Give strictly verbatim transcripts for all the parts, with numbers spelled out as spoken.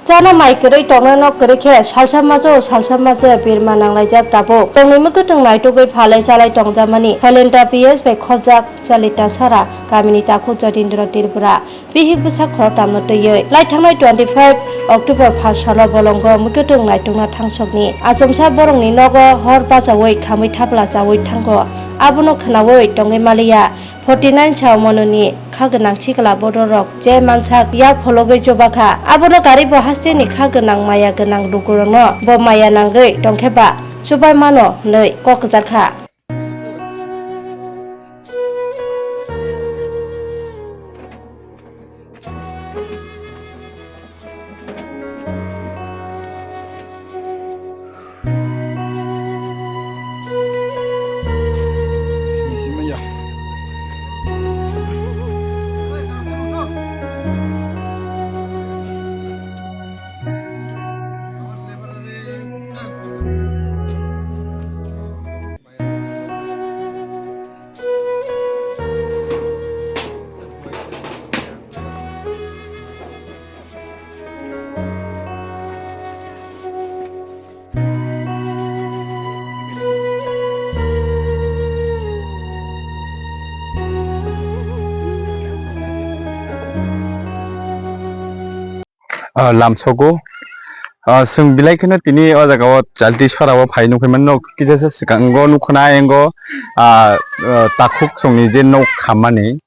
Chana mai kwrwi tongna nok kwrwi khe salsa majo salsa maje birma nanglaijak tabuk. Tongni mwkhwtwng naitugwi phalai chalai tongjamani Holenda P S bai khopjak Chalita Sara kamini takhuk Jotindra Tripura. Bihik bwsa khoroktamno twiwi lai thangnai twenty five October pha salo bolongo mwkhwtwng naitugna thangsokni achomsa borokni nogo hor bachaui khamwi thapla chaui thango. Abono khwnaui tongwi maliya. Forty nine Chaomononi kha gwnang sikla bororok je mansak yak phologwi chubakha. Abono gari bo hasteni kha gwnang maya gwnang lukurokno bo maya nangwi tongkhe ba chubai mano hwnwi kok kwchar kha. Ah, lamsogo. Ah, chwng belai kheno tini o jaga o chalti sora o phai nukgwi mano, kisa se swkango nukho na ayang o, ah, ah, takhuk chwngni je nok khammani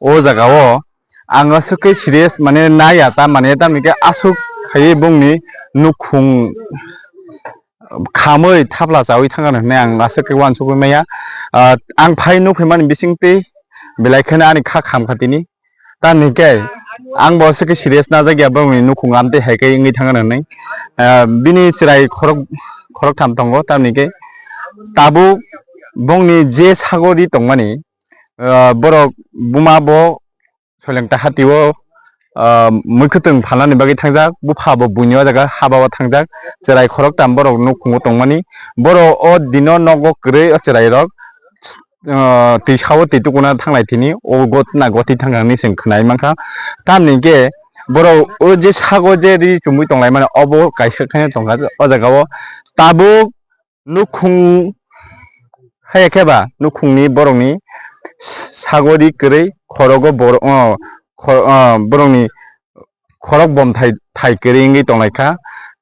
o jaga o ang aswk khe serious mane naiya ta mane tamni khe aswk khaiwi bongni nukhung khamwi thapla chawi thangkha hinwi ang aswk khe uansukgwi maya. Ah, ang phai nukphaimani bisingtwi belai kheno ani kha khamkha tini. Tamni khe ang bo aswk khe serious najak ya, borokni nukhung amtwi hai khe wngwi thangkha hinwi. Ah, bini chwrai khorok, khoroktham tongo, tamni khe tabuk bongni je sagori tongmani, ah, borok buma bo Soileng ta hati o, ah, mwkhwtwng phalnani bagwi thangjak, bupha bo buini o jaga haba o thangjak, chwrai khoroktham borok nukhungo tongmani. Borok o dino nogo kwrwi o chwrairok, ah, twi sao twi tukuna thanglai tini, o gotna goti thangkha hinwi chwng khwnai mankha. Tamni hwnkhe borok o je sago je ri chumui tonglaimani, obo kaisa khe tongkha o jaga o. Tabuk nukhung haya khe ba nukhungni borokni sagori kwrwi khorogo bor-, o, khor-, o, borokni khorok bom thai, thai kwrwi wngwi tonglaikha.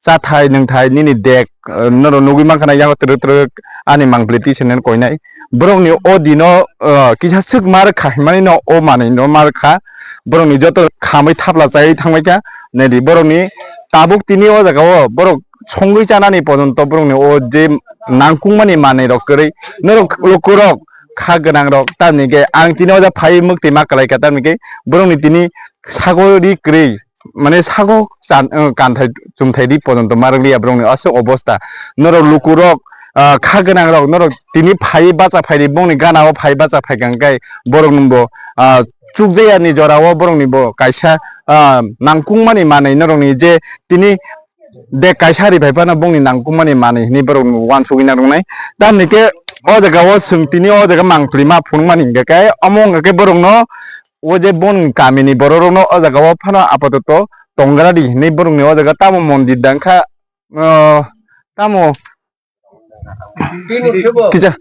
Chathai nwngthai nini dek, o, norok nugwi mankha na yango twrwk twrwk ani mangpili twi se nini koinai. Borokni o dino, o, kisa swk ma rwkha hinmani no o manwi no ma rwkha. Borokni joto khamwi thapla chaiwi thangbaikha. Naidi borokni tabuk tini o jaga o borok songwi chanani pojonto borokni o je nangkukmani manwi rok kwrwi norok lukurok kha gwnang rok tamni khe ang tini o jaga phai mwktwi ma kwlaikha tamni khe borokni tini sago ri kwrwi mane sago chan-, uh, kanthai chumthai ri pojonto ma rwkliya borokni aswk obosta norok lukurok, uh, kha gwnang rok norok tini phai bacha phai ri bongni gana o phai bacha phai kha hwnkhe borokni bo, uh, chukjaya ni jora o borokni bo kaisa, ah, nangkukmani manwi norokni je tini de kaisa ri phai phano bongni nangkukmani manwi hinwi borokni uansugwi narwknai. Tamni khe o jaga o chwng tini o jaga mangpili ma phunukmani hingkha khe omo wngkha khe borokno o je bongni kamini borok rokno o jaga o phano apatoto tongra di hinwi borokni o jaga tamo mondir dangkha, ah, tamo Kisa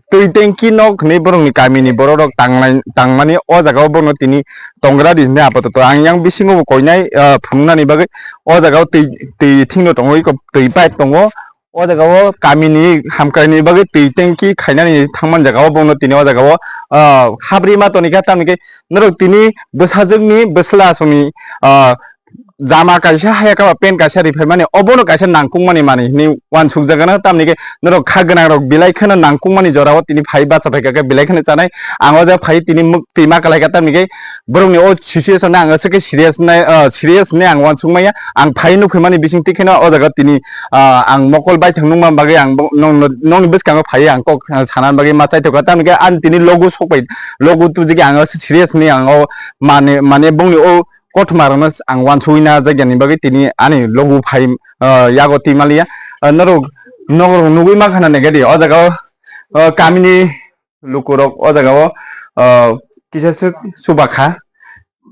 twi tanki nok hinwi borokni kamini borok rok tanglai, tangmani o jaga o borokno tini tongra di hinwi apatoto ang yang bisingo bo koinai, ah, phunuknani bagwi o jaga o twi, twi thingno tongo, eko twi pipe tongo. O jaga o kamini hamkraini bagwi twi tanki khainani thangmani jaga o borokno tini o jaga o, ah, habri ma tonikha tamni khe norok tini bwsajwkni bwsla aswkni, ah, jama kaisa haya khe ba pant kaisa ri phaimani, obono kaisa nangkukmani manwi hinwi uansukjagano, tamni khe norok kha gwnang rok belai kheno nangkukmani jorao tini phai bacha phaikha khe belai kheno chanai. Ang o jaga phai tini mwktwi ma kwlaikha, tamni khe borokni o situation no ang aswk khe serious nai, ah, serious hinwi ang uansukmaya. Ang phai nukphaimani bisingtwi kheno o jaga tini, ah, ang mokol baithang nukma bagwi ang bo-, nokno, nokni bwskango phaiwi ang kok, ah, sanani bagwi ma chaithokha, tamni khe ani tini logo sokbai, logo tubujagwi ang aswk serious hinwi ang o mane, mane bongni o kothoma rokno ang uansugwi na jak yani bagwi tini ani logo phai, ah, yago twi maliya. Ah, norok, norok nugwi mankha na nega di o jaga o, ah, kamini lukurok o jaga o, ah, kisa swk chubakha.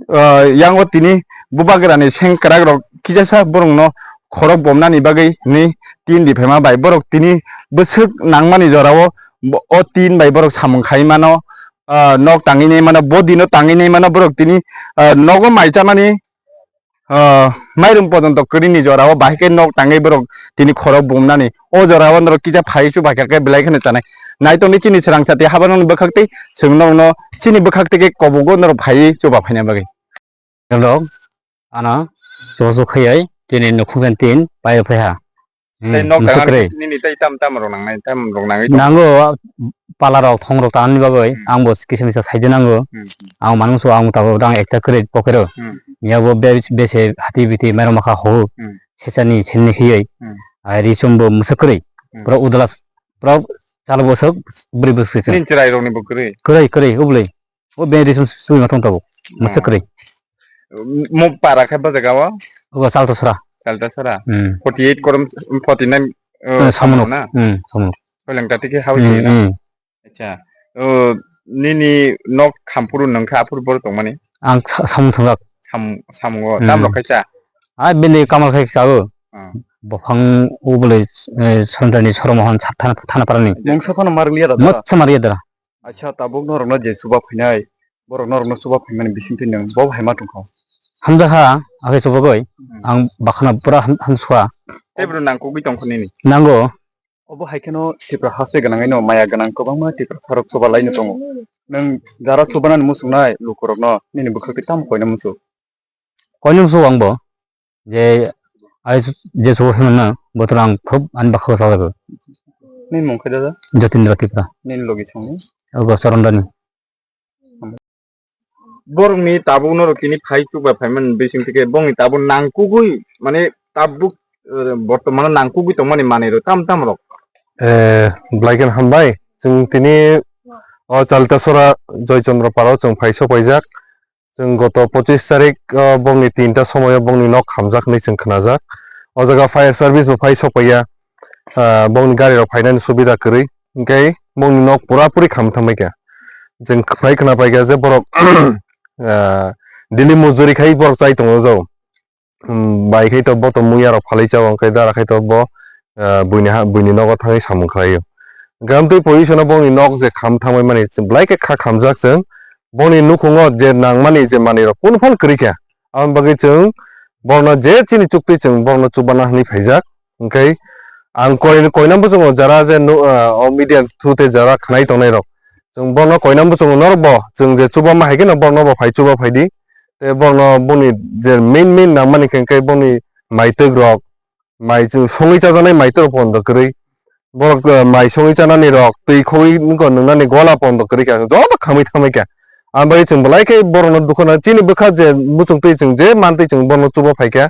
Ah, yango tini bubagrani sengkwrak rok Kisa sa borokno khorok bomnani bagwi hwnwi tin riphaima bai borok tini bwswk nangmani jorao bo-, o tin bai borok samung khai mano, ah, nok tangwi nai mano, bo dino tangwi nai mano borok tini, ah, nogo mai chamani, ah, mairum pojonto kwrwini jorao bahai khe nok tangwi borok tini khorok bomnani. O jorao norok kisa phai chuba khe belai kheno chanai. Naitokni chini swrang sati habanokni bwkhak tei chwng norokno chini bwkhak tei khe kobogo norok phaiwi chuba phaina bagwi. Hello, ano chubachu khaiyai, tini nukhung jan tin pai phaiha. Hmm, tei nok tangani nini tei tam tam rok nangnai, tam rok nangwi tong. Nango, pala rok, thong rok tanani bagwi, hmm, ang bo kisa misa saidi nango. Hmm, hmm. Ang manung so ang tabuk dang ekta kwrwi pocket o. Hmm. Yabo be-, bese hati biti mero makha ho. Hmm. Sesani senni khiyai. Hmm. Ai risum bo musa kwrwi. Hmm. Pura udalas, pura chal bosok bwrwi bwswi se. Nin chwrai rokni bo kwrwi. Kwrwi, kwrwi, ubli. O beng risum sui ma thong tabuk. Musa kwrwi. Mo para khe bo jaga o? Ogo Chaltasora. Chaltasora. Hmm. Forty eight korom, forty nine, eh, eh, Samunuk. Samunuk na? Hmm, Samunuk. Koileng ta tike hawi hmm, na? Hmm. Acha. O, nini nok khampuru nangkha aphuru bor tongmani? Ang sa-, samung thwngjak. Sam-, samungo. Hmm. Tam rok khaisa? Ai, bini kamal khai chago. Hmm. Bophang ubole, eh, Sonjani Soromohon sa-, thana, thana parani. Mungsa phano marliya da. Motsa mariya da. Acha, tabuk norokno je chuba phainai, borok norokno chuba phaimani bisingtwi nwng bo hai ma tongkha? Hamjakha, akhe chubagwi. Hmm. Ang bakhana pura ham-, hamsukha. Tei bwrwi nangkukgwi tongkha nini? Nango. Obo hai kheno Tipra haste gwnangwi no maya gwnang kwbangma Tiprasa rok chuba laino tongo. Nwng jara chubanani muchungnai lukurokno nini bwkhak tei tamo koina muchung? Koina muchung ang bo. Je, ai su-, je subo hwnna, bothor ang khub ani bakha sajagwi. Nini mung khe dada? Jatindra Tripura. Nini logi songni? Ogo Chorondani. Borokni tabuk norok tini phai chuba phaimani bising tike bongni tabuk nangkukgwi, mane tabuk, eh, bortomano nangkukgwi tongmani manwi rok tam tam rok. Eh, Blaiken hambai, chwng tini o Chaltasora Joychandra Parao chwng phai sokpaijak. Chwng goto pochis tarik, o, bongni tinta somoio bongni nok hamjak hinwi chwng khnajak. O jaga fire service bo phai sokpaiya, ah, bongni gari rok phainani subida kwrwi. Hinkhe bongni nok pura puri kham thangbaikha. Chwng phai khna paikha je borok, ah, daily mojori khai borok chai tongo jao. Hmm, bai khai to bo to muya rok phalwi chao, hinkhe dara khai to bo, ah, buini ha, buini nogo thangwi samung khlaio. Hinkhe amtwi position o bongni nok je kham thangbai mani, belai khe kha khamjak chwng. Bongni nukhungo je nangmani je manwi rok kunu phano kwrwi kha. Aboni bagwi chwng borokno je chini chuktwi chwng borokno chubana hinwi phaijak. Hinkhe ang koi-, koina muchungo jara je nu-, ah, o media through tei jara khnai tongnai rok. Chwng borokno koina muchungo norok bo chwng je chubama hai kheno borokno bo phai chuba phaidi. Tei borokno boni je main main nangmani khe hinkhe boni maitwk rok, mai chwng songwi chajaknai maitwk rok pono kwrwi. Borok, eh, mai songwi chanani rok, twi khogwi wngkha nwngnani gola pono kwrwi kha, joto khamwi thangwi kha. Ang bai chwng belai khe borokno dukha nang, chini bwkha je muchung twi chwng je mantwi chwng borokno chuba phaikha.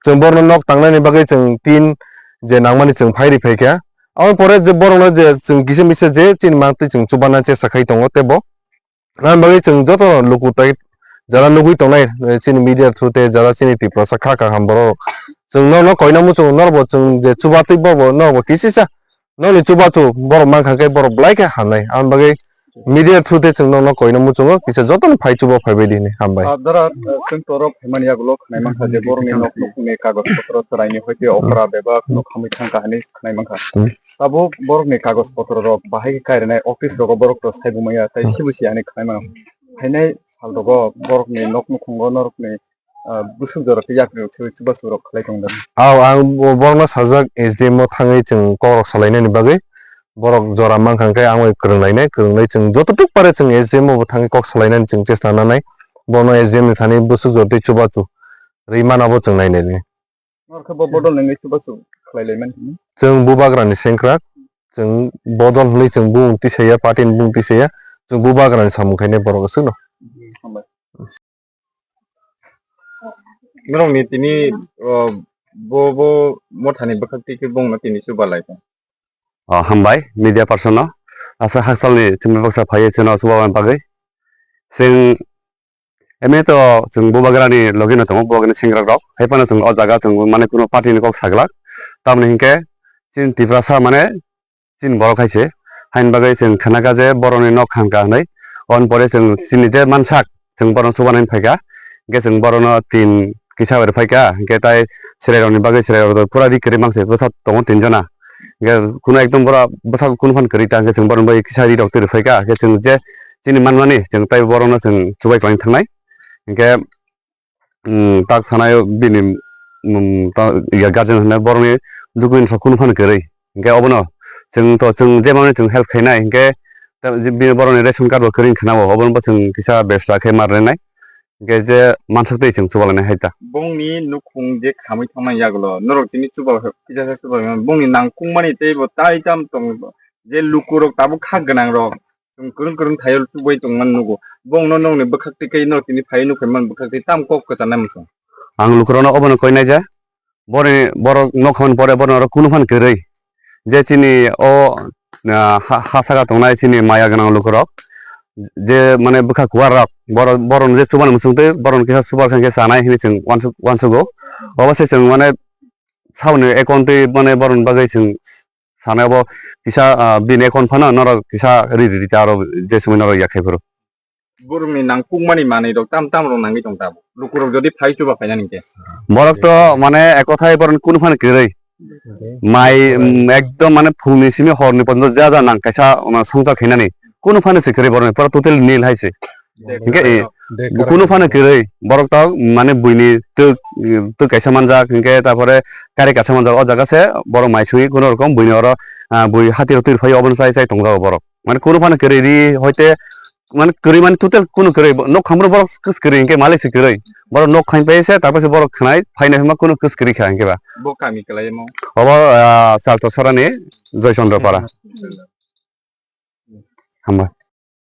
Chwng borokno nok tangnani bagwi chwng tin je nangmani chwng phairi phaikha. Aboni pore je borokno je chwng kisa misa je chini mantwi chwng chubana chesta khai tongo teibo. Aboni bagwi chwng joto luku tai jara nugwi tongnai, eh, chini media through tei jara chini Tiprasa kha kaham borok. Chwng norokno koina muchungo norokbo chwng je chuba twi bobo norokbo kisisa nokni chubachu borok mankha khe borok belai khe hamnai. Aboni bagwi media through tei chwng norokno koina muchungo kisa jotono phai chuba phaibaidi hinwi hambai. Ah, dara, eh, chwng torok phaimani yagulo khwnai mankha je borokni nok nukhungni kagoj potro chwraini hoite okra bebak no khamwi thangkha hinwi khwnai mankha. Hmm. Tabuk borokni kagoj potro rok bahai khe kairinai office rogo borok rok sai bumaya tei hmm sibu siya hinwi khwnai mano. Phainai sal rogo borokni nok nukhungo norokni, ah, bwswk jora tei yakni rok se chubachu rok khlai tong dan. Aw, ang bo-, borokno sajak S D M o thangwi chwng kok rok salainani bagwi borok jora mankha hwnkhe ang bai kwrwng lainai, kwrwng lai chwng joto tuk pare chwng S D M o bo thangwi kok salainani chwng chesta nanai. Bono S D M ni thani bwswk jora tei chubachu rwi mana bo chwng nainai. Norokhe bo bodol nangwi chubachu khlai lai man hini. Chwng bubagrani sengkrak, chwng bodol hwnwi chwng bumung tisaya, party ni bumung tisaya, chwng bubagrani samung khainai borok aswkno. Hambai. Norokni tini, o, bo, bo mothani bwkhak twi khe bongno tini chuba lai kha. O, hambai, media person no. Asa haksalni chwngno baksa phaiwi chwngno chuba bagwi. Chwng Eme to chwng bubagrani logi no tongo, bubagrani sengkrak rok. Hai phano chwng o jaga chwng mane kuno party ni kok saglak. Tamoni hinkhe chini Tiprasa mane chini borok hai se. Haini bagwi chwng khnakha je borokni nok khankha hinwi. Oboni pore chwng chini je mansak chwng borokno chubanani phaikha. Hinkhe chwng borokno tin kisa bai rwphaikha, hinkhe tai chwrairokni bagwi chwrairok pura ri kwrwi mangse bwsa tongo tinjona. Hinkhe kuno ekdom bora bwsa kuno phano kwrwi ta, hinkhe chwng borokni bagwi kisa rirok twi rwphaikha, hinkhe chwng je chini manmani chwng tai borokno chwng chubai kwlangwi thangnai. Hinkhe, um, tak sanai bini, um, ta, ya, guardian hwnwi borokni document rok kuno phano kwrwi. Hinkhe obono chwng to, chwng je manwi chwng help khainai, hinkhe ta, je bini borokni ration card bo kwrwi wngkha na, obono bo chwng kisa bebsa khe ma rwnai. Hinkhe je mansuk twi chwng chubalainai hai ta. Bongni nukhung je khamwi thangna yagulo, norok tini chuba kisa khe chuba, bongni nangkukmani tei bo tai tam tong, je lukurok tabuk kha gwnangrok, chwng kwrwng kwrwng thaio tubui tongmani nugo. Bongno nokni bwkhak twi khe norok tini phaiwi nukhai man bwkhak twi tam kok kwcharnai muchung. Ang lukurokno obono koinai je, boni borok nok hwn pore bono oro kunu phan kwrwi. Je chini o, ah, ha, ha saka tongnai chini maya gwnang lukurok, je mane bwkha kuar rok, boro, boron je chubani muchung twi boron kisa chubar khe chanai hini chwng uansuk-, uansugo. Obo se chwng mane saboni account twi mane boron bagwi chwng sanai obo kisa, ah, bini account phano norok kisa ri ri ta aro je sumui norok yakhai phuru. Borokni nangkukmani manwi rok tam tam rok nangwi tong tabuk. Lukurok jodi phai chuba phainani khe. Borok to mane ekothai borok kunu phano kwrwi. Mai, mm, ekdom mane phungni simi horni porjonto ja ja nang kaisa, ono, songchar khainani. Kunu phano se kwrwi borokni pura totally nil hai se. Hinkhe, eh, kunu phano kwrwi borok to mane buini twk, twk kaisa manjak hinkhe tarpore kari kaisa manjak o jaga se borok mai sui kunu rokom buini oro, ah, bui hati rok twi phai obono chai chai tongjago borok. Mane kunu phano kwrwi ri hoite mane kwrwi mane total kunu kwrwi, nok khamro borok kwrwi hinkhe malik se kwrwi. Borok nok khain pai se, tarpor se borok khnai phainai hwnba kunu kwrwi kha hinkhe ba. Bo kami kwlai mo? Obo, ah, Salto Sarani Joy Chandra Para. Hambai.